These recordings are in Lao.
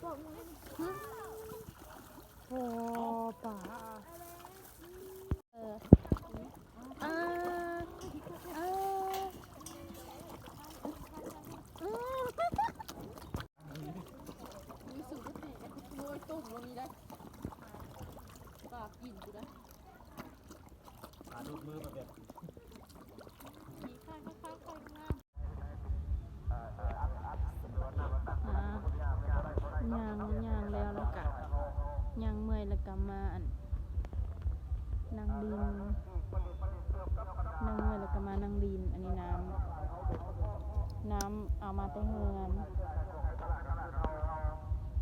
ໂອ້ ປາ ເອີ ເອີ ເອີ ມີສູດຕິ ໂອ້ຍ ຕົ້ມບໍ່ມີໄດ້ ປາກິນຢູ່ໄດ້ ປາດູດມືມາແບບ ມີໄຂ່ ໄຂ່ ໄຂ່ງາມ. ອ່າ ຍ່າງ ຍ່າງແລ້ວ ແລ້ວກະຍ່າງເມື່ອຍ ແລ້ວກະມາ ອັນ ນັ່ງຫຼິ້ນ ນັ່ງເມື່ອຍ ແລ້ວກະມານັ່ງຫຼິ້ນ. ອັນນີ້ນ້ຳ ນ້ຳເອົາມາແຕ່ເຮືອນ.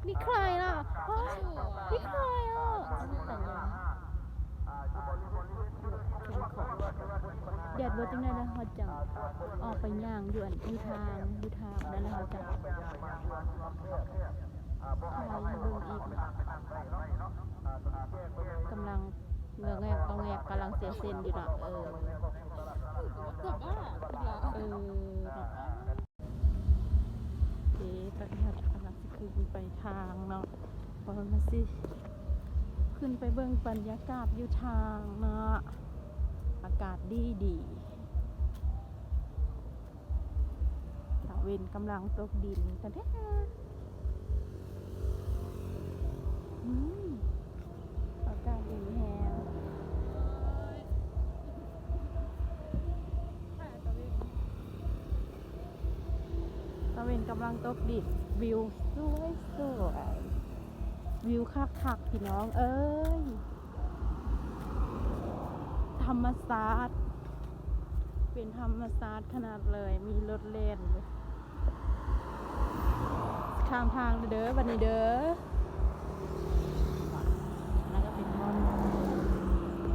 ມີໄຂ່ລະ ມີໄຂ່ລະ. ແດດບໍ່ຈັ່ງໃດແລ້ວ ເຮົາຈັ່ງອອກໄປຍ່າງຢູ່ອັນ ຢູ່ທາງ ຢູ່ທາງນັ້ນ ແລ້ວເຮົາຈັ່ງຖ່າຍໃຫ້ເບິ່ງອີກ. ກຳລັງງອແງກງອແງກ ກຳລັງເສຍເສັ້ນຢູ່ເນາະ. ເອີ ເອີ ເນາະ. ເອີ ຕອນນີ້ເຮົາກຳລັງຊິຂຶ້ນໄປທາງເນາະ ເພາະວ່າມັນຊິຂຶ້ນໄປເບິ່ງບັນຍາກາດຢູ່ທາງເນາະ. ອາກາດດີດີ ຕາເວັນກຳລັງຕົກດິນ. ຕາແທ້ ອືມ ອາກາດດີແຮງ. ຕາເວັນກຳລັງຕົກດິນ. ວິວສວຍໆ ວິວຄັກໆ ພີ່ນ້ອງເອີຍ. ທຳມະຊາດ ເປັນທຳມະຊາດຂະໜາດເລີຍ ມີລົດແລ່ນຢູ່ ຂ້າງທາງເດີ ບັດນີ້ເດີ. ອັນນັ້ນກະເປັນບ່ອນ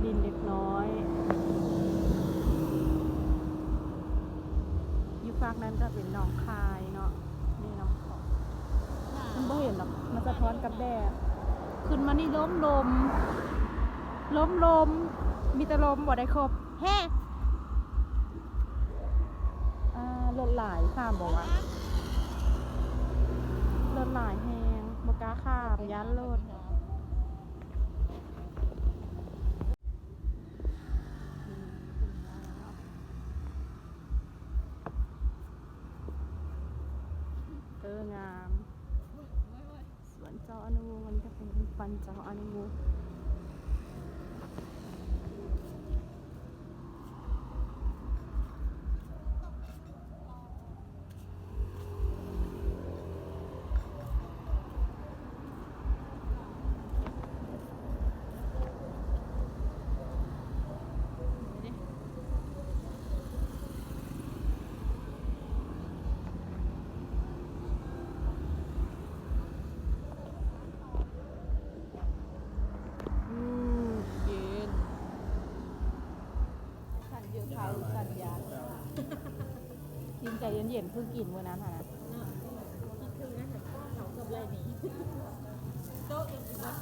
ຫຼິ້ນເດັກນ້ອຍ ຢູ່ຟາກນັ້ນກະເປັນໜອງຄາຍເນາະ ແມ່ນ້ຳຂອງ. ມັນບໍ່ເຫັນດອກ ມັນສະທ້ອນກັບແດດ. ຂຶ້ນມານີ້ລົມ ລົມ ລົມ ມີແຕ່ລົມ ບໍ່ໄດ້ຄົບ. ແຮ ອ່າ ລົດຫຼາຍ ຂ້າມບໍ່ວະ? ລົດຫຼາຍແຮງ ບໍ່ກ້າຂ້າມ ຢ້ານລົດ. ເອີ ງາມ. ສວນເຈົ້າອະນຸວົງ ອັນນີ້ກະເປັນປັນເຈົ້າອະນຸວົງ. ອືມ ເຢັນ ສັນຢູ່ເຂົາ ສັນຢາ ກິນກະເຢັນໆ ຄືກິນມື້ນັ້ນຫັ້ນນະ ເນາະ ຄິດເຖິງນັ້ນນະ ເຂົາກັບໄລ່ໜີ ໂຕະຍັງຊິບໍ່